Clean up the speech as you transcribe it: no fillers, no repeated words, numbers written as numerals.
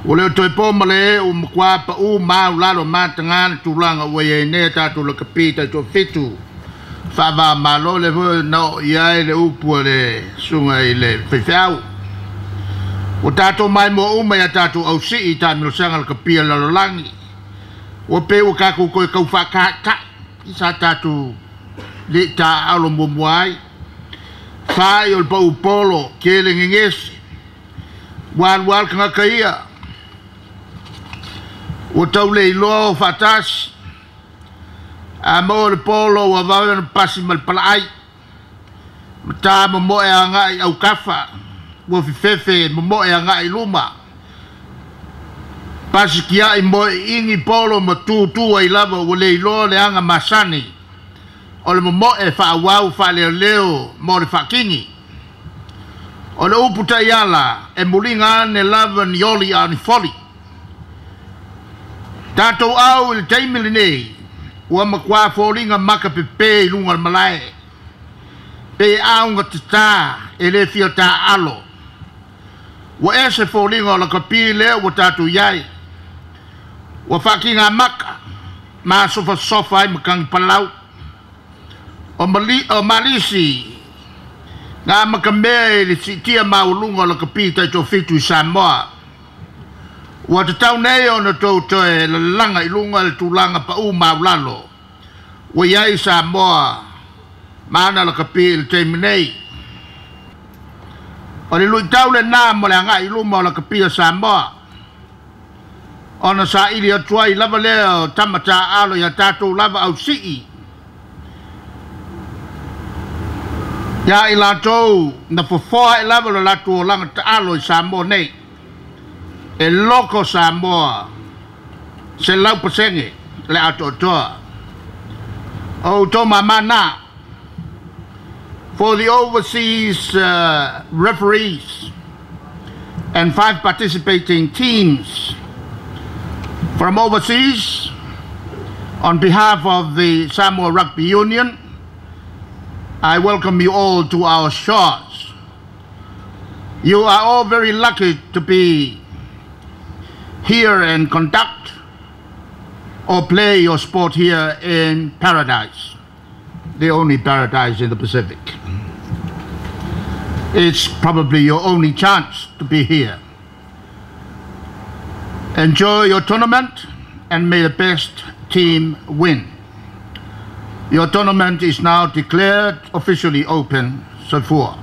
Ua le o toe po ma le ee ua matua paʻu maualalo mataga le tulaga ua i ai nei a tatou lakapi taitoafitu faava-o-Malo, lea foi na oo i ai le upu a le susuga i le faifeau. Ua tatou maimoa uma i a tatou ausii i taamilosaga lakapi a le lalolagi. Ua pei ua tatou toe tau faataetae sa tatou le i taaalo muamua ai. Fai o le pau polo, tele gegese, ua alu lava le tagata ia, ua tau le iloa o faatasi. A maua le polo ua vave ona pasi ma le palaai, ma ta momoe agai autafa, ua fefefe momoe agai i luma. Pasi tiai moe iigi polo ma tutu ai lava, ua le iloa le aga masani o le momoe faaauau faaleoleo mo le faatini. O le upu taiala e muliga ane lava ni oli a o ni foli. Tatou au i le taimi lenei ua matua foliga maka pepe i luga o le malae, pe auga tatā e le fia taaalo. Ua ese foliga o lakapi lea ua tatou i ai. Ua faatiga maka ma sofasofa ai matagi palau. O, mali, o malisi na amatamea i le siitia maualuga o lakapi taitoafitu i Samoa. Ua tatau nei ona tou toe lalaga i luga le tulaga paʻu maualalo ua i ai Samoa ma ana lakapi i le taimi nei. O le luitau lenā mo le agai i luma o lakapi a Samoa, ona saili atu ai lava lea o tama taaalo ia tatou lava ausii ia i latou na fofoa ai lava lo latou olaga taalo i Samoa nei. E loko Samoa 100% le atoatoa. O outou mamā na. For the overseas referees and five participating teams from overseas, on behalf of the Samoa Rugby Union, I welcome you all to our shores. You are all very lucky to be here and conduct or play your sport here in paradise, the only paradise in the Pacific. It's probably your only chance to be here. Enjoy your tournament and may the best team win. Your tournament is now declared officially open. Soifua.